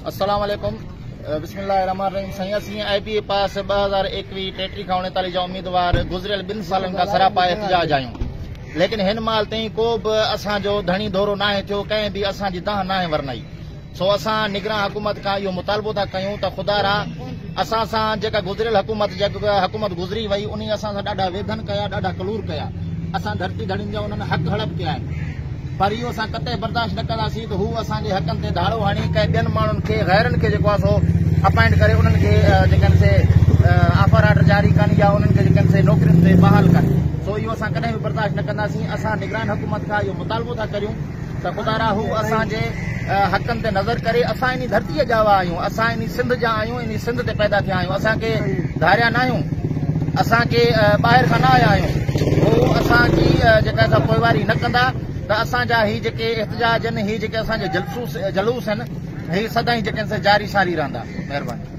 السلام عليڪم بسم الله الرحمن الرحيم. سائين اسين آء بي اي پاس 2021 33 کان 39 جا اميدوار گذريل 2 سالن کان سراپا احتجاج آهيون، ليڪن هن مهل تائين ڪو به اسان جو ڌڻي ڌورو ناهي ٿيو، ڪنهن به اسان جي دانهن ناهي ورنائي. سو اسان نگران حڪومت کان اهو مطالبو ٿا ڪيون ته خدا را اسان سان جيڪا گذريل حڪومت جيڪا حڪومت گذري وئي انهي اسان سان ڏاڍا ويڌن ڪيا، ڏاڍا ڪلور ڪيا، اسان ڌرتي ڌڻين جا انهن حق هڙپ ڪيا آهن، پر اهو اسان قطعي برداشت نه ڪنداسين ته هو اسان جي حقن تي ڌاڙو هڻي ڪنهن ٻين ماڻهن کي غيرن کي جيڪو آهي سو اپائنٽ ڪري انهن کي جيڪي آهن سي آفر آرڊر جاري ڪن يا انهن کي جيڪي آهن سي نوڪرين تي بحال ڪن. سو اهو اسان ڪڏهن به برداشت نه ڪنداسين. اسان نگران حڪومت کان اهو مطالبو ٿا ڪريون ته خدارا هو اسان جي حقن تي نظر ڪري. اسان انهي ڌرتيء ڄاوا آهيون، اسان انهي سنڌ جا آهيون، انهي سنڌ تي پيدا ٿيا آهيون، اسان ڪي ڌاريا ناهيون، اسان ڪي ٻاهر کان نه آيا آهيون. هو اسان جي جيڪا سا پوئواري نه ڪندا ته اسان جا هي جيڪي احتجاج آهن، هي جيڪي اسان جا جلسوس جلوس آهن، هي سدائين جيڪي آهن سي جاري ساري رهندا. مهرباني.